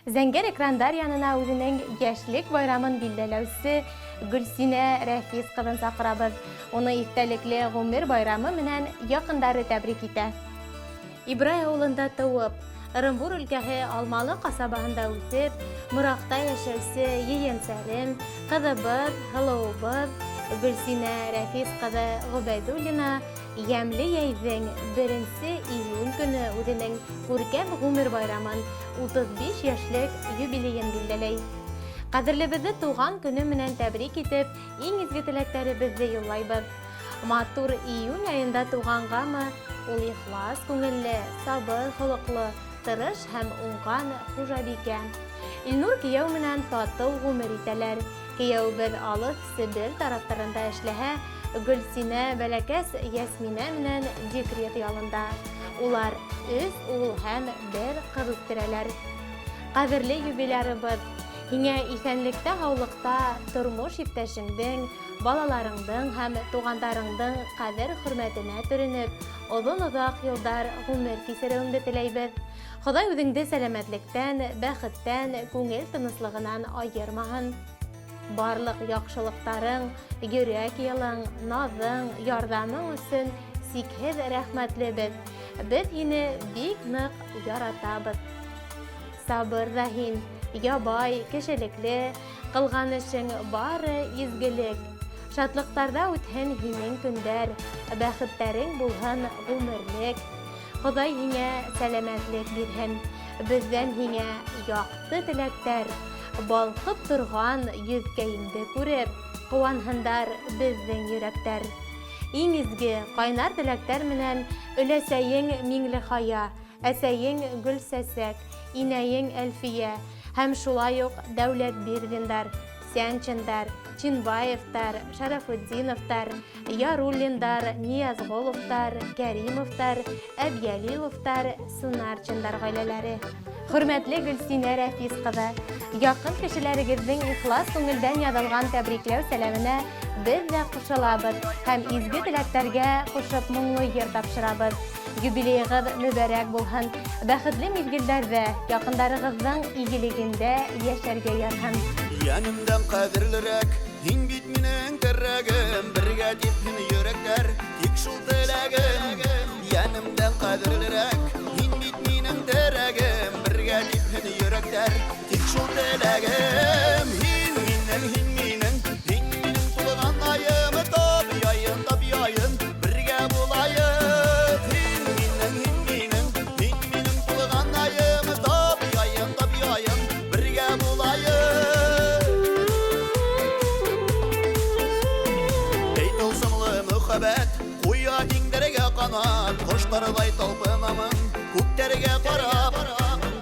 Зәңгәр экрандар янына үҙенең йәшлек байрамын билдәләүсе Гөлсинә Рәфис ҡыҙын саҡырабыҙ. Уны иҫтәлекле ғүмер байрамы менән яҡындары тәбрик итә. Ибрай ауылында тыуып, Ырымбур өлкәһе Алмалы ҡасабаһында үҫеп, Мораҡта йәшәүсе ейәнсәрем, ҡыҙыбыҙ, һылыуыбыҙ Гөлсинә Рәфис ҡыҙы Ғөбәйҙуллина йәмле йәйҙең беренсе июнь көнө үҙенең күркәм ғүмер байрамын, 35 йәшлек юбилейын билдәләй. Ҡәҙерлебеҙҙе тыуған көнө менән тәбрик итеп, иң изге теләктәребеҙҙе юллайбыҙ. Матур июнь айында тыуғанғамы, ул ихлас күңелле, сабыр холоҡло, тырыш һәм уңған хужабикә. Илнур кейәү менән татыу ғүмер итәләр. Кейәүебеҙ алыҫ Себер тарафтарында эшләһә, Гөлсинә бәләкәс Йәсминә менән декрет ялында. Улар өс ул һәм бер ҡыҙ үҫтерәләр. Ҡәҙерле юбилярыбыҙ, һиңә иҫәнлектә-һаулыҡта тормош иптәшеңдең, балаларыңдың һәм туғандарыңдың ҡәҙер-хөрмәтенә төрөнөп, оҙон-оҙаҡ йылдар ғүмер кисереүеңде теләйбеҙ. Хоҙай үҙеңде сәләмәтлектән, бәхеттән, күңел тыныслығынан айырмаһын. Барлыҡ яҡшылыҡтарың, йөрәк йылың, наҙың, ярҙамың өсөн сикһеҙ рәхмәтлебеҙ. Беҙ һине бик ныҡ яратабыҙ. Сабыр ҙа һин, ябай, кешелекле, Ҡылған эшең бары изгелек. Шатлыҡтарҙа үтһен һинең көндәр, Бәхеттәрең булһын ғүмерлек. Хоҙай һиңә сәләмәтлек бирһен, Беҙҙән һиңә яҡты теләктәр. Балҡып торған йөҙкәйеңде күреп, Ҡыуанһындар беҙҙең йөрәктәр. Иң изге, ҡайнар теләктәр менән Өләсәйең Миңлехая, Әсәйең Гөлсәсәк, инәйең Әлфия һәм шулай ук Дәүләтбирҙиндар, Сянчиндар, Чинбаевтар, Шәрәфетдиновтар, Яруллиндар, Ниязғоловтар, Кәримовтар, Әбйәлиловтар, Сунарчиндар гаиләләре. Хөрмәтле Гөлсинә Рәфис кызы, якын кешеләрегезнең ихлас күңелдән язылган тәбрикләү сәламенә без дә кушылабыз һәм изге теләкләргә кушып моңлы йыр тапшырабыз. Юбилейыгыз мөбәрәк булһын! Бәхетле мизгелләрдә, якындарыгызның игелегендә яшәргә язһын! Йәнемдән кадерлерәк, һин бит минең терәгем, Бергә типһен йөрәкләр, тик шул теләгем. Йәнемдән кадерлерәк, һин бит минең терәгем, Бергә типһен йөрәкләр, тик шул теләгем. Һин минең, һин минең, һин минең тулган аем, Тап яйын, тап яйын, бергә булайык. Һин минең, һин минең, һин минең тулган аем, Тап яйын, тап яйын, бергә булайык. Эй, тылсымлы мөхәббәт, куя иңдәргә канат, Кошлардай талпынамын, күктәргә карап.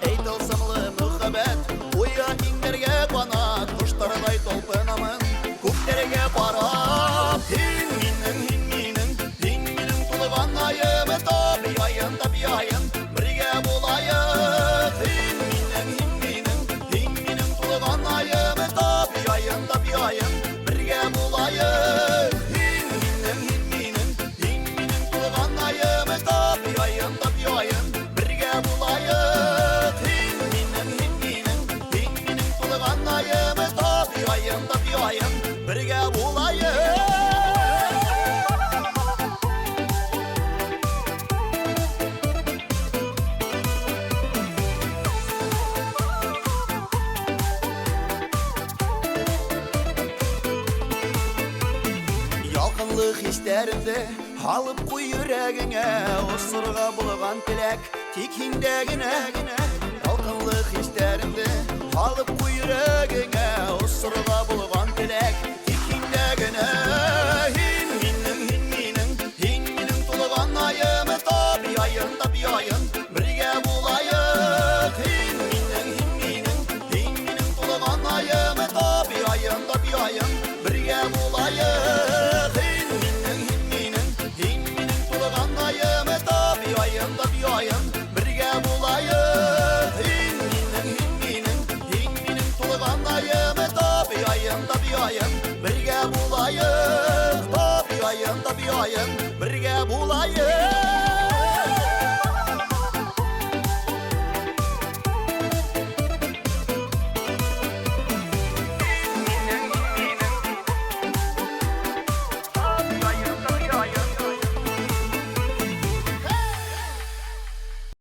Эй, тылсымлы мөхәббәт, куя иңдәргә канат, Кошлардай талпынамын, күктәргә карап. Һин минең, һин минең, һин минең тулган аем, Тап яйын, тап яйын, бергә булайык. Һин минең, һин минең, һин минең тулган аем, Тап яйын, тап яйын, бергә булайык. Һин минең, һин минең, һин минең тулган аем, Тап яйын, тап яйын, бергә булайык. Һин минең, һин минең, һин минең тулган аем, Тап яйын, тап яйын, бергә булайык. Ялкынлы хисләреңде алып куй йөрәгеңә, Осырга булган теләк тик һиндә генә. Ялкынлы хисләреңде алып куй йөрәгеңә, Осырга булган теләк тик һиндә генә. Һин минең, һин минең, һин минең тулган аем, Тап яйын, тап яйын, бергә булайык. Һин минең, һин минең, һин минең тулган аем, Тап яйын, тап яйын, бергә булайык. Һин минең, һин минең, һин минең тулган аем, Тап яйын, тап яйын, бергә булайык. Һин минең, һин минең, һин минең тулган аем, Тап яйын, тап яйын, бергә булайык. Тап яйын, тап яйын, бергә булайык.